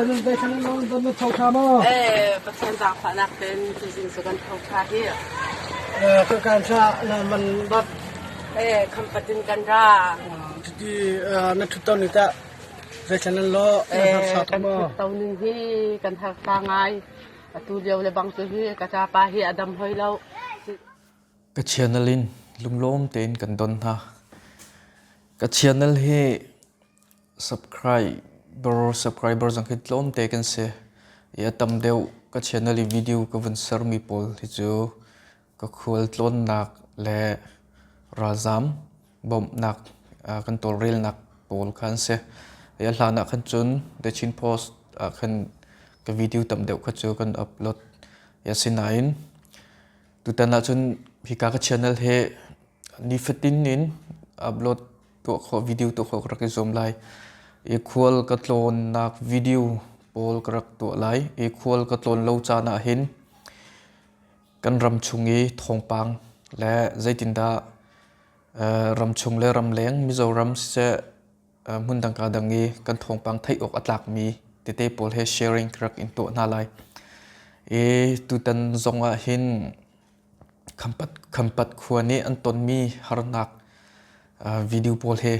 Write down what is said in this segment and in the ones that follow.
Nan zei thlan nan don na tho tha maw? Eh, Pathian zaangfahnak ten tuzing cu kan tho tha hi. Eh, ka kan sa na man bak. Eh, khampatin kan ra. Ti na thut ton ni ta zei thlan nan lo na har sa kan maw? thut to ning hi kan har ta ngai. Atu lio le bang cu hi ka cha pa hi adam hoi lo. Ka channel in lunglawm tein kan don hna. Ka channel hi Subscriber subscriber zong khi tlawmte kan si i a tam deuh ka channel i video ka vun sermi pawl hi cu ka khualtlawnnak le ralzaam bawmhnak kan tawlrelnak pawl kha an si. I a hlan ah khan cun The Chin Post ah khan ka video tam deuh kha cu kan upload. Asinain tutan ahcun hika ka channel hi nifatin in upload tuah khawh video tuah khawh ka rak i zuam lai. I khual ka tlawnnak video pawl ka rak tuah lai. I khual ka tlawn lo caan ah hin kan ram chung i thawngpang le zeitindah ramchung le ramleng Mizoram siseh hmundang ka dang i kan thawngpang theih awk a tlakmi tete pawl he sharing ka rak in tuah hna lai. I tutan zong ah hin Khampat khua nih an tonmi harnak video pawl he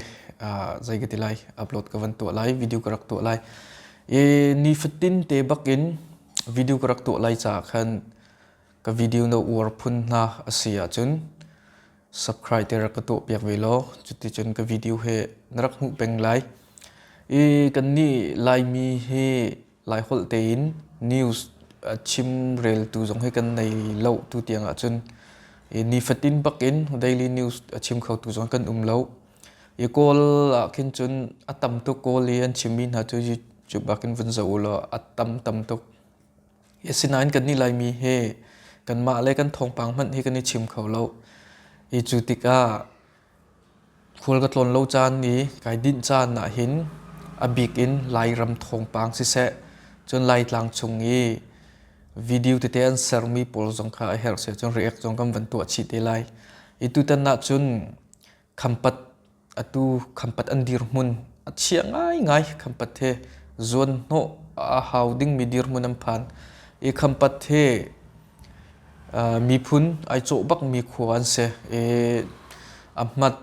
zei ka ti lai upload ka van tuah lai video ka rak tuah lai. I nifatin te bakin video ka rak tuah lai caah khan ka video na uar phun hna a si ahcun subscribe te rak ka tuah piak ve law cuticun ka video he na rak hmuh peng lai. I kannih Laimi hi Laiholh tein news a chimreltu zong hi kan nei lo tu tiang ahcun i nifatin bakin daily news a chim khotu zong kan um lo. I Kawl ah khin cun a tam tuk Kawl i an chimmi hna cu cu bakin vun zoh u law a tam tam tuk. Asinain kannih Laimi hi kanmah le kan thawngpang hmanh hi kan i chim kho lo. I cu tikah Khual ka tlawn lo caan i kai dinh caan ahhin a bik in Lairam thawngpang siseh, cun Laitlang chung i video tete an sermi pawl zong kha a herh si ahcun react zong kan van tuah chih te lai. I tutan ahcun Khampat atu Khampat an dirhmun a chia ngaingai. Khampat he zuanhnawh a hau dingmi dirhmun an phan. I Khampat he Miphun ai cawh bakmi khua an si i a hmat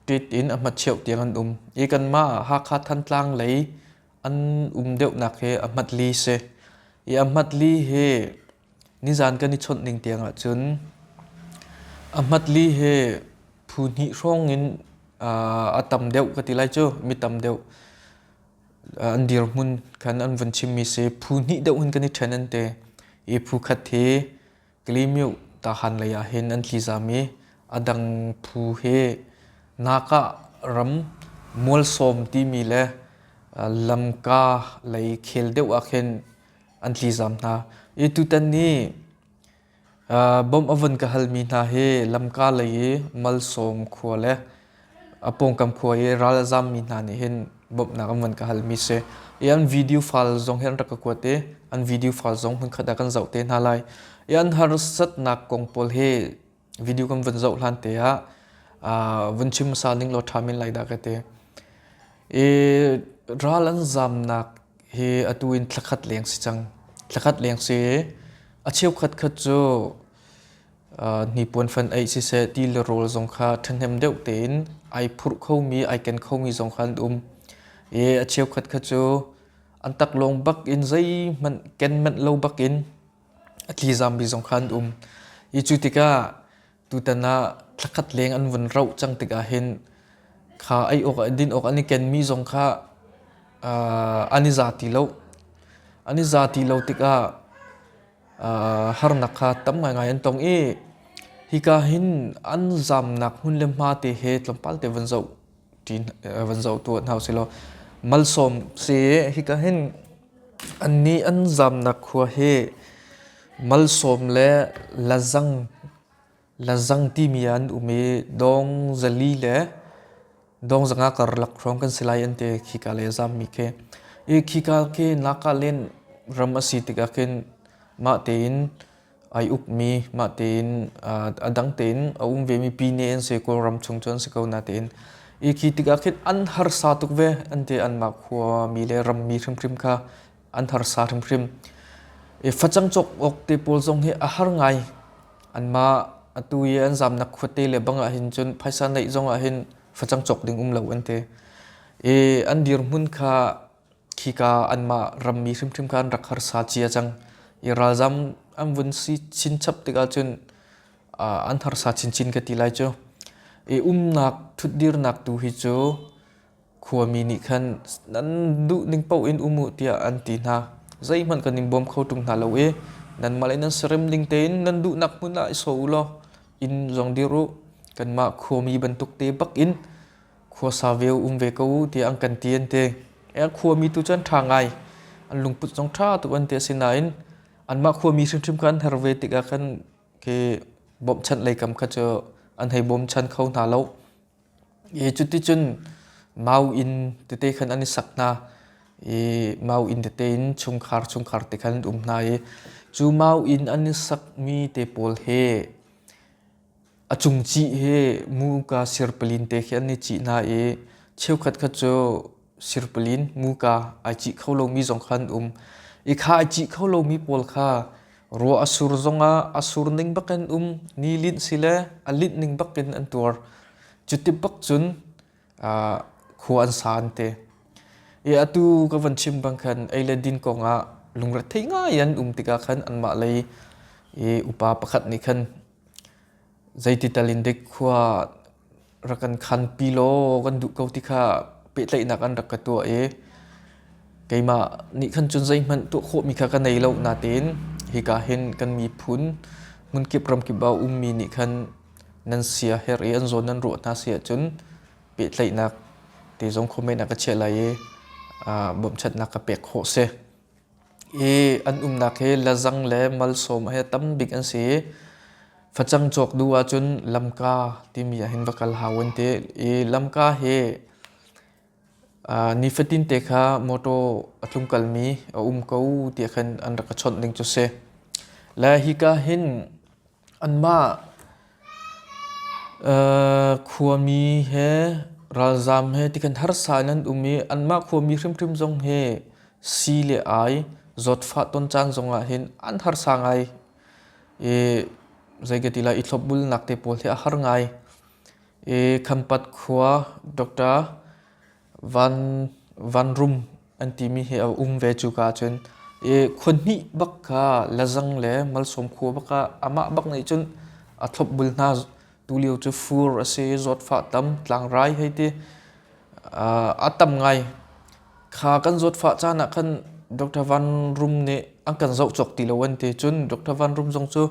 ṭit in a hmat cheuh tiang an um. I kanmah Hakha Thantlang lei an um deuhnak hi a hmat li si. I a hmat li hi nizan kan i chawnh ning tiang ahcun a hmat li hi phu hnih hrawng in a tam deuh ka ti lai cu, mi tam deuh. An dirhmun khan an vun chimmi si phu hnih deuh hin kan i ṭhen an ti. I phu khat hi Kalemyo tahan lei ah hin an tlizam i a dang phu hi Naka ram Mualsawm timi le Lamka lei khel deuh ah khin an tlizam hna. I tutan ni Bawmh a vun ka halmi hna hi lamka lei i Malsawm khua le a pawngkam khua i ral a zammi hna nih hin bawmhnak an vun ka halmi si. I an video file zong hi an rak ka kuat i an video file zong hmunkhat ah kan zoh te hna lai. I an harsatnak kong pawl hi video kan vun zoh hlan te ah vun chim hmasa ning law ṭha men lai dah ka ti. I ral an zamnak hi atu in thlakhat leng si cang. Thlakhat leng si i a cheukhat khat cu hnipuan fan eih siseh ti le rawl zong kha ṭhahnem deuh tein ai phurh khomi, ai ken khomi zong kha an um. I a cheukhat kha cu an taklawng bak in zeihmanh ken manh lo bak in a tlizammi zong kha an um. I cu tikah tutan ah thlakhat leng an vun rauh cang tikah hin kha ei awk din awk an i kenmi zong kha an i za ti lo. An i za ti lo tikah harnak kha tam ngaingai an tong i hika hin an zamnak hmun le hma te he tlawmpal te van zoh van zoh tuah hna usih law malsawm si hika hin annih an zamnak khua hi malsawm le lazang lazang timi ah an um i dawng zali le dawng zanga karlak hrawng kan si lai an ti khika le zammi khi i khika khi Nagaland ram a si tikah khin mah tein ai ukmi mah tein a dang tein a um vemi pine an si Kawlram chung cu an si ko natein i khi tikah khin an harsa tuk ve an ti anmah khuami le rammi hrimhrim kha. An harsa hrimhrim. I facang cawk awk te pawl zong hi a har ngai. Anmah atu i an zamnak khuate le bang ah hin cun phaisa neih zong ah hin facang cawk ding um lo an ti. I an dirhmun kha khika anmah rammi hrimhrim kha an rak harsa cia cang. I ralzam an vun si chinchap tikah cun an harsa chinchin ka ti lai cu. I umnak ṭhutdirnak tu hi cu khuami nih khan nan duh ning paoh in um u tiah an ti hna. Zeihmanh kan in bawm kho ṭung hna lo i nanmah le nan sarem ning tein nan duhnak hmun ah i sawh u law inn zong dir u. Kanmah khuami bantuk te bak in khuasa ve u um ve ko u tiah an kan ti an ti. Khuami tu cu an ṭha ngai. An lungput zong ṭha tuk an ti. Asinain anmah khuami hrimhrim kha an her ve tikah khan khi bawmhchanh lei kam kha cu an hei bawmchan kho hna lo. I cuticun mau inn tete khan an i sak hna i mau inn tete in chungkhar chungkhar te khan an um hna i cu mau inn an i sakmi te pawl he a cungcih he muka sirpalin te khi an i cih hna i cheukhat kha cu sirpalin muka ai cih kho lomi zong kha an um. I kha ai cih kho lomi pawl kha ruah a sur zongah a sur ning bakin um, ni linh si le a linh ning bakin an tuar. Cuti bak cun khua an sa an ti. I atu ka van chim bang khan ei le din kongah lungrethei ngai an um tikah khan anmah lei i upa pakhat nih khan Zeiti tal in dek khua rak kan khanpi law kan duh ko ti kha pehtlaihnak an rak ka tuah i keimah nih khan cun zeihmanh tuah khawhmi kha ka nei lo natein hika hin kan miphun hmunkip ramkip ah ummi nih khan nan sia herh i an zawn nan ruah hna si ahcun pehtlaihnak te zong comment ah ka chiah lai i bawmhchanhnak ka pek khawh si. I an umnak hi Lazang le Malsawm he tam bik an si i facang cawk duh ahcun Lamka timi ah hin va kal hau an ti. I Lamka hi nifatin te kha motor a tlungkalmi a um ko tiah khan an rak ka chawnh ding cu si. Le hika hin Anmah khuami he ralzaam he tikhan harsa in an um i anmah khuami hrimhrim zong hi si le ai zawtfah ton caan zongah hin an harsa ngai i zei ka ti lai i thlopbulnak te pawl hi a har ngai. I Khampat khua Doctor Van Van Rum an timi hi a um ve cuka ahcun i khua hnih bak kha Lazang le Malsawm khua bak ah amah bak nih cun a thlopbul hna tulio cu fur a si zawtfah tam tlangrai hei ti a tam ngai kha kan zawtfah caan ah khan Dr. Van Rum nih an kan zoh cawk ti lo an ti cun Dr. Van Rum zong cu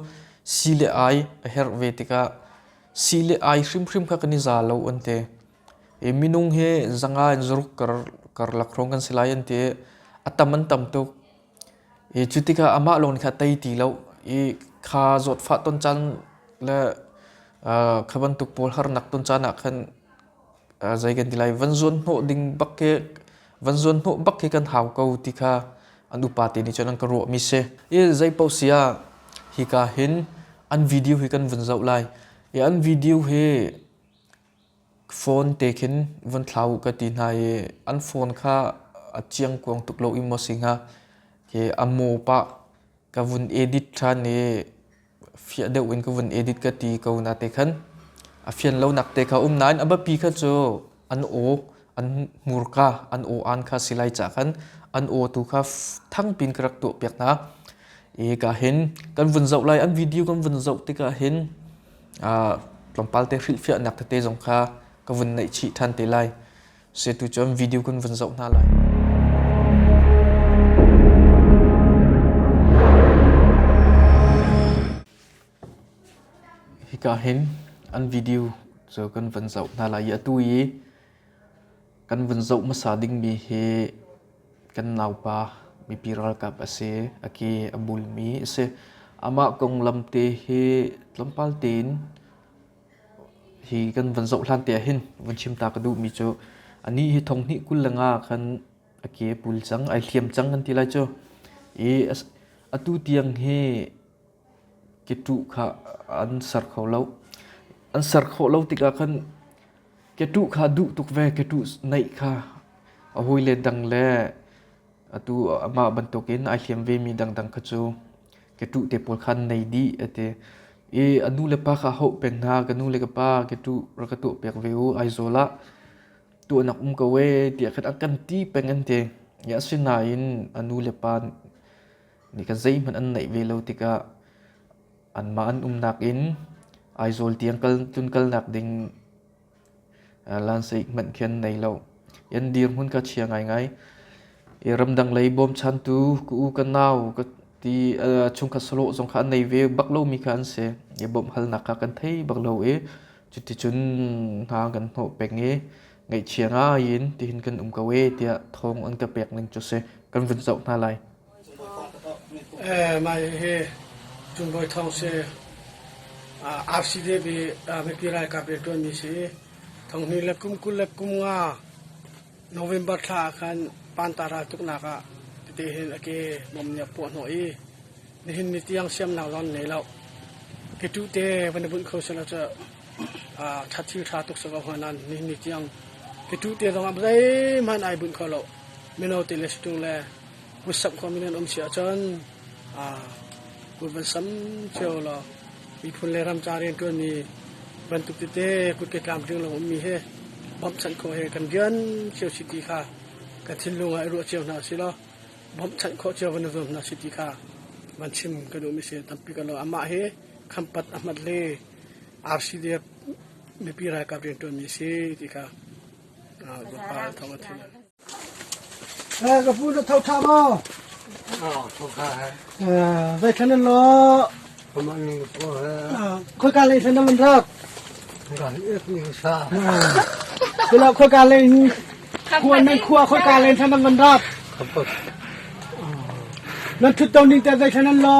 si le ai a herh ve tikah si le ai hrimhrim kha kan i za lo an ti I minung hi zanga in zaruk karlak hrawng kan si lai an ti. A tam an tam tuk. I cu tikah amah lawng nih kha tei ti lo. I kha zawtfah ton caan le kha bantuk pawl harnak ton caan ah khan zei kan ti lai van zuan hnawh ding bak khi van zuan hnawh bak khi kan hau ko ti kha an upa te nih cun an ka ruahmi si. I zei paoh si ah hika hin an video hi kan vun zoh lai. I an video hi Phone te khin vun thla u ka ti hna i an phone kha a ciangkuang tuk lo i maw si hnga khi a maw pah ka vun edit ṭhan i fiah deuh in ka vun edit ka ti ko na te khan a fian lonak te kha um nain a biapi kha cu an aw an hmurka an aw aan kha si lai cah khan an aw tu kha thangpin ka rak tuah piak hna i ka hin kan vun zoh lai an video kan vun zoh tikah hin tlawmpal te hrilhfiahnak tete zong kha ka vun neih chih ṭhan te lai. Setu cun video kan vun zoh hna lai. Hika hin an video cu kan vun zoh hna lai i atu i kan vun zoh hmasa dingmi hi kan naupa mipi ralkap a si a ke a bulmi a si amah konglam te hi tlawmpal tein hi kan van zoh hlan te ah hin vun chim ta ka duhmi cu anih hi thong hnih 25 khan a ke pul cang ai hliam cang kan ti lai cu i atu tiang hi ketuh kha an ser kho lo an ser khawh lo tikah khan Ketuh kha duh tuk ve ketuh neih kha a hawile dang le Atu amah bantukin ai hliam vemi dangdang kha cu keṭuh te pawl kha an nei dih a ti. I a nu le pa kha a hauh peng hna. Ka nu le ka pa keṭuh rak ka tuahpiak ve u Aizawl ah tuahnak um ko ee tiah khan a kan ti peng an ti. Asinain a nu le pa nih khan zeihmanh an neih ve lo tikah anmah an umnak in Aizawl tiang kal tlunkalnak ding Lanseih hmanh khi an nei lo. An dirhmun kha chia ngaingai. I ramdang lei bawmchantu ka u ka nau ka ti chungkhat sahlawh zong kha an nei ve bak lomi kha an si. I bawmhhalnak kha kan thei bak lo i cuticun hna kan hnawh peng i ngaihchia ngai in tihin kan um ko e tiah thawng an ka pek ning cu si. Kan vun zoh hna lai. Mah hihi Cungbawi Thawng si. RCDB mipi ralkap rianṭuanmi si. Thonghnih le kum 20 le kum nga November thla ah khan Panta raltuknak ah tete hin a ke bom nih a puah hnawh i nihin ni tiang siamnak zong an nei lo. Ketuh te van i bunh kho selaw cu ṭha thil ṭha tuk si ko hnga nain nihin ni tiang ketuh te zong ah zeihmanh ai bunh kho lo. Mino te le situng le kutsamh khomi nan um si ahcun kut van sam cio law miphun le ram ca rianṭuanmi bantuk tete kutke tlamtling lo ummi he bawmhchanh khawh he kan rian cio si ti kha kan thinlung ah i ruah cio hna usih law bawmhchanh khawh cio van i zuam hna si ti kha van chim ka duhmi si tampi ka lo. Amah hi Khampat Ahmad le RCDF mipi ralkap rianṭuanmi si ti kha Bawipa thawng a theih. Ka pu na tho tha maw? Tho tha he. Zei thlan nan lo? Kamah ning po he. Khoi ka lei thlan nan rak? Ga ek ning sa. Kula khoi ka lei khua nan khua khoi ka lei thlan nan rak? Khampat. Nan thut to ning te zei thlan nan lo?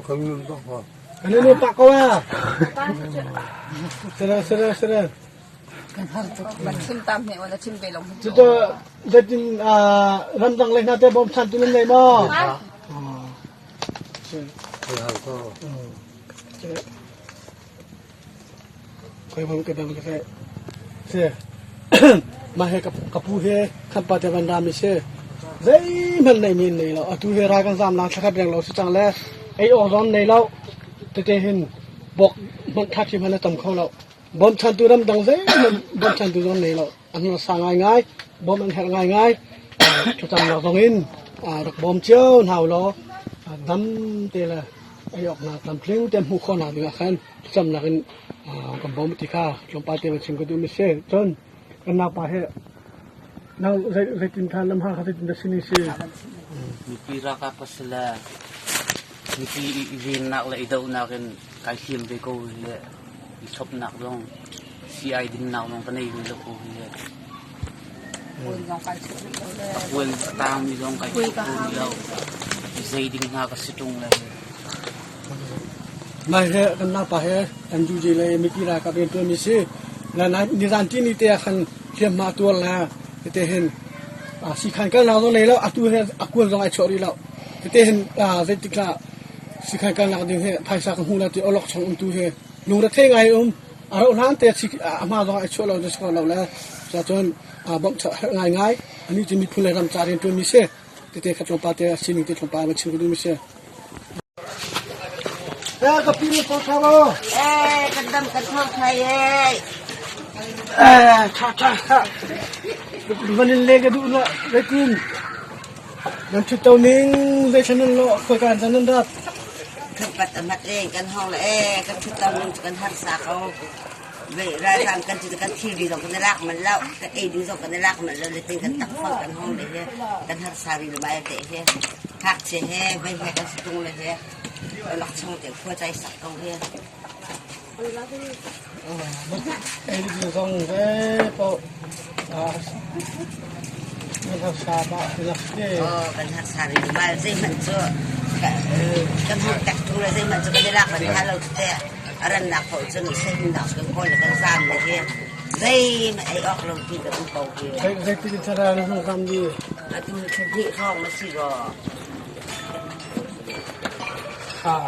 Kam nun ba ko. Kan nu pa ko a. Sera sera sera. Kan har tuk. Ban chim tam he wala chim ve long. Cucu zeitin ramdang lei hna te bawmchan tu nan nei maw? Khoi bom ke bang ke se ma he ka pu he khampa te van ram se zeihmanh nei min nei lo atu he ra kan zam lang thlakhat reng lo si cang le ei awk zong nei lo tete hin bok hmanh tha thi hmanh a tam kho lo Bawmchantu ramdang zeihmanh bawmchantu zong nei lo. An sa ngaingai, bawm an herh ngaingai. Thlacamnak zong in rak bawm cio hna u law dam te le ei awknak tlamtling te hmuh khawhnak ding ah khan thlacamnak in kan bawm ti kha tlawmpal te van chim ka duhmi si. Cun kan naupa hi nang zeitin than lam ha kha zeitin dah sini si? Mipi ralkap ka si le mipi i vennak le i dohnak in kai hliam ve ko le i thlopnak zong sii-ai dinnak zong ka nei ve lo ko hi. Kual tangmi zong kai chuah kho rih lo. Zei ding hna ka si ṭung le. Mai he kan napa he kan juji le mipi ralkap rianṭuanmi si. Nizan tini te ah khan hliamhma tuar le tete hin sikhan kalnak zong nei lo atu he a kual zong ai chuah rih lo. Tete hin zeitik lah Sikhan kalnak ding hi phaisa ka hmu lo ti awlok chung umtu hi lungre ngai um. A rauh hlan te a hma zong ai chuah lo cu si ko lo le cun bawmh herh ngaingai. Ani cu miphun le ram ca rianṭuanmi si. Tete kha tlawmpal te sining te tlawmpal va chim ka duhmi si. Eh, ka pi na tha lo. Eh, kan dam kan thau thai eh. Eh, tha tha tha. Van in le ka duh la, zeitin. Nan ṭhutto ning zeithla nan lawh khoika in dah nan rat? Khampat a mat len kan hong le ee kan ṭhutto ning cu kan harsa ko. Ralzam kan cu kan thilri zong kan i lak manh lo, kan ei ding zong kan i lak manh lo le tin kan takfang kan hong le he kan harsa rih lo mai te he ngakchia he vei he kan si tung le he lak chung te khua chai sak ko he. Ei ding zong ve paoh nan harsa pah ti Kan harsa rih lo mai zeihmanh cu kan hmuh tak tung le zeihmanh cu kan i lak manh hna lo tete a rannak paoh cun sehhimnak kan kawl le kan zaam le hi zeihmanh ei awk lo ti kan um ko hi. Zeitin thara na hung zam di? Atu thla hnih hrawng na si rua.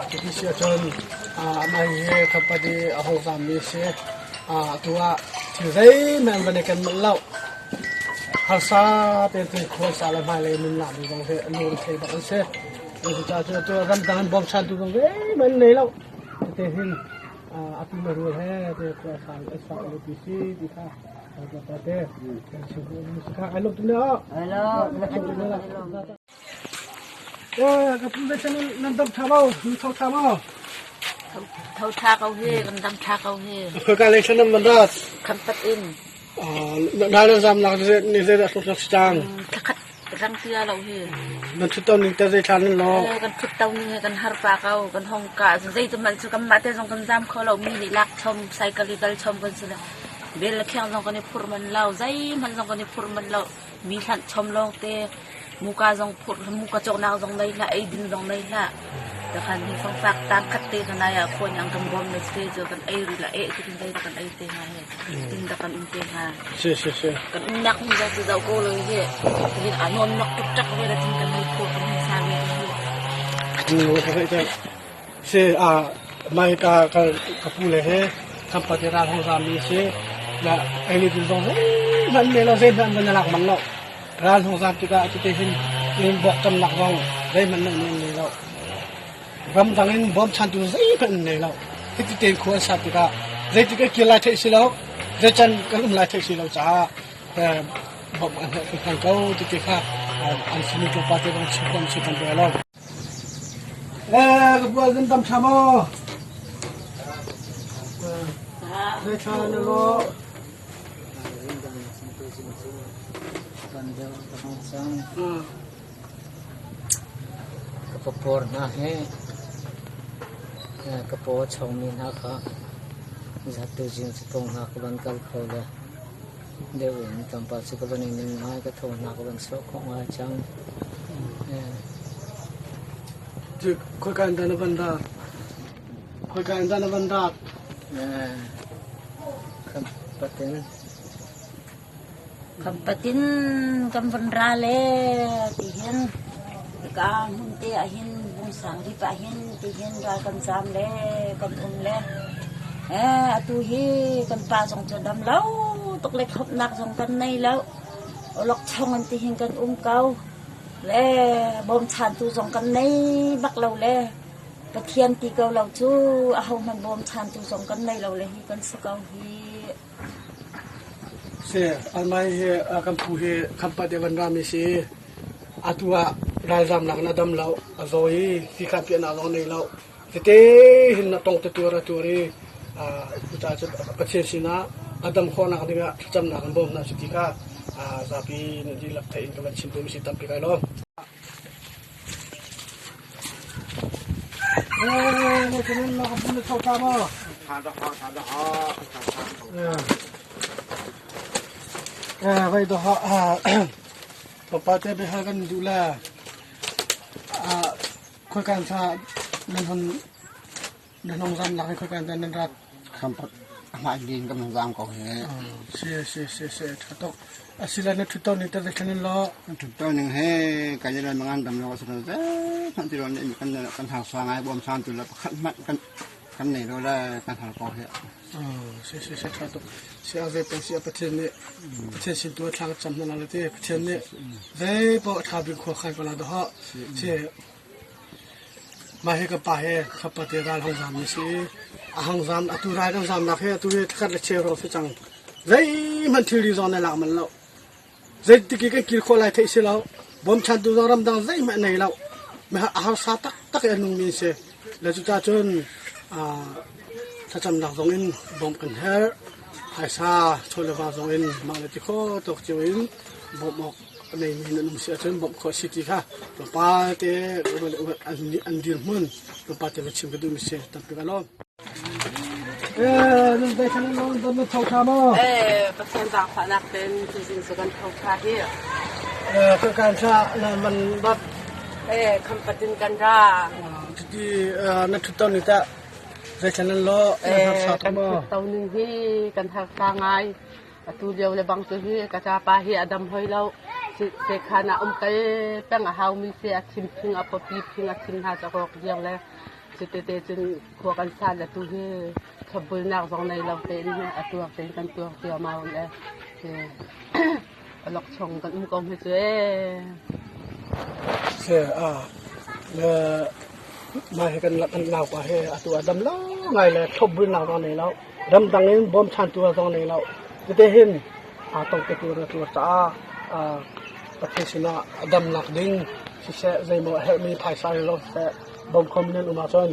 Cuti si ahcun amah hi company a hung zammi a si. Atu ah thil zeihmanh van i ken manh lo. Harsa tein cun khuasa le hmailei nunnak ding zong hi a lung thei bak an si. Cucaah cun atu ramdang an bawmchantu zong zeihmanh an nei lo. Cuti hin atu le rual he te khuasa an sa lo ti si ti kha te kan chim ko mi si kha ai lawm tuk ne aw. Ai lawm. Eh ka pu ve nan dam tha lo, nu tho tha maw? Tho tha ko hi, kan dam tha ko hi. Khoi ka lei thlan man rat. Khan pat in. Na na zam nak ni ze da hluk nak chang. Thakhat rang tia lo hi. Nan thut to ning te zei thlan nan lo. Kan thut to ning he kan har pa ko, kan hong ka zei tu man chu kan ma te zong kan zam kho lo mi nih lak chom cycle i dal chom kan si le. Bel le kheng zong kan i phur man lo, zei man zong kan i phur man lo. Mi hlanh chom lawng te muka zong phurh muka cawknak zong nei hlah eidin zong nei hlah takhan hi fangfak tang khat te kan ai ah khuan ang kan bawm le te cu kan ei ri la eh ti kan dei kan ei te nga he tin da kan um te nga si si si kan um nak hmun zong cu zoh ko lo hi hin a non nok tuk tak ve la tin kan hei phur kan hei sa ve hi Si a mai ka ka ka pu le he khampat i ral hong zaam mi si na ei le din zong zeihmanh ne lo zeihmanh van na lak mang lo ral hong zaam tikah tute hin in bawk camnak zong zeihmanh nan nei lo ramdang in bawmchantu zeihmanh an nei lo hiti tein khua an sat tikah zeitik a kir lai theih si lo zeican kan um lai theih si lo caah bawmh an herh ko ti te kha an simi tlawmpal te bang chim kan chim kan lo. Eh, ka bual nan dam ṭha maw? Zei ṭha na lawh? Ka papawr hna he ka paw a chawngmi hna kha zattu zing cupawng hna ka van kal kho le deuh in tlawmpal cu ka van i ning ngai, ka thaw hna ka van sawh khawh ngai cang. Khoika in dah na van rat? Khoika in dah na van rat? Khampatin. Khampatin kan van ra le ti hin ka hmun te ah hin Bungsang rip ah hin ti hin ral kan zaam le kan um le atu hi kan pa zong cu dam lo tuk le thlopnak zong kan nei lo. Awlokchong in tihin kan um ko. Le bawmchantu zong kan nei bak lo le Pathian ti ko lo cu ahohmanh bawmchantu zong kan nei lo le hi kan si ko hi. Si, almai hi kan phu hi khampat i van rami si. Atu ah ralzamnak in a dam lo, a zaw i tikhan piahnak zong nei lo. Tete hin na tong te tuar a tuar i cucaah cun Pathian sinah a dam khawhnak dingah thlacamnak in bawmnak si ti kha zapi nan dihlak theih in ka van chim duhmi si tampi kai lawm. Papa te bia kan duh la. Khoikan sa nan hon nan hong zam lak i khoikan ta nan rat. Khampat hmai din kan zam ko he. Si si si si tha tuk. Asila na thuto ni ta thlan lo. Thuto ning he kan le mangan dam lo sa te kan ti ron ni kan kan hau sa ngai bom san tu la pakhat mat kan kan nei lo la kan hal ko he. Si si si tha tuk. Si a ve peng si a Pathian nih Pathian sin tu thla cam na la te Pathian nih zei po tha bik khua khan ko la do ha. Si Mah hi ka pa he khapate ral hong zaam mi si i a hong zaam atu ral kan zaamnak hi atu hi thlakhat le cheu hrawng si cang. Zeihmanh thilri zong nan lak manh lo. Zeitik i kan kir khawh lai theih si lo. Bawmchantu zong ramdang zeihmanh nei lo. A harsa taktak i a nungmi an si. Le cucaah cun thlacamnak zong in bawmh kan herh. Phaisa chaw le va zong in mah le ti kho tawk cio in bawmh awk a neimi nan um si ahcun bawmh khawh a si ti kha tlawmpal te an dirhmun tlawmpal te va chim ka duhmi si tampi ka lawm. Eh, nan dai khan nan don na tho tha maw? Eh, Pathian zaangfahnak ten tuzing cu kan tho tha hi. Eh, ka kan tha na man bat. Eh, khampatin kan ra. Tuti na thut ni ta zei thlan nan lo na har sa Kan maw? thut to ning hi kan har sa ngai. Atu lio le bang cu hi ka pa hi a dam hoi lo. Sekhan ah um kal peng a hau mi si a thim phing a pawpi phing a thim hna cawk lio le cutete cun khua kan san le tu hi thlopbulnak zong nei lo tein a tuar tein kan tuar ciammau le. Awlokchong kan um ko hme cu ee. Se a le mah hi kan kan naupa hi atu a dam lo ngai le thlopbul nak zong nei lo ramdang in bawmchantu zong nei lo tete hin aa tong te tu tu caah Pathian sinah a damnak ding siseh zeimaw a herhmi phaisa in lo siseh bawm kho mi nan um ahcun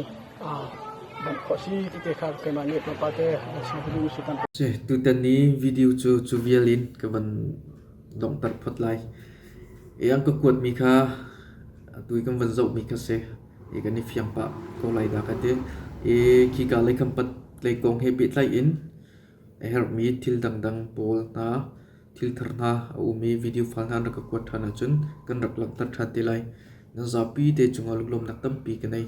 bawmh khawh si ti te kha keimah nih tlawmpal te nan chim ka duh si tam. Si, tutan ni video cu cu vial in ka van donghter phot lai. I an ka kuatmi kha atu i kan van zohmi kha si. I kan i fiang pah ko lai dah ka ti. I khika lei khampat lei kong he pehtlai in a herhmi thil dangdang pawl hna thil thar hna a um i video file hna an rak ka kuat ṭhan ahcun kan rak langhter ṭhan te lai. Nan zapi te cungah lunglawmhnak tampi ka nei.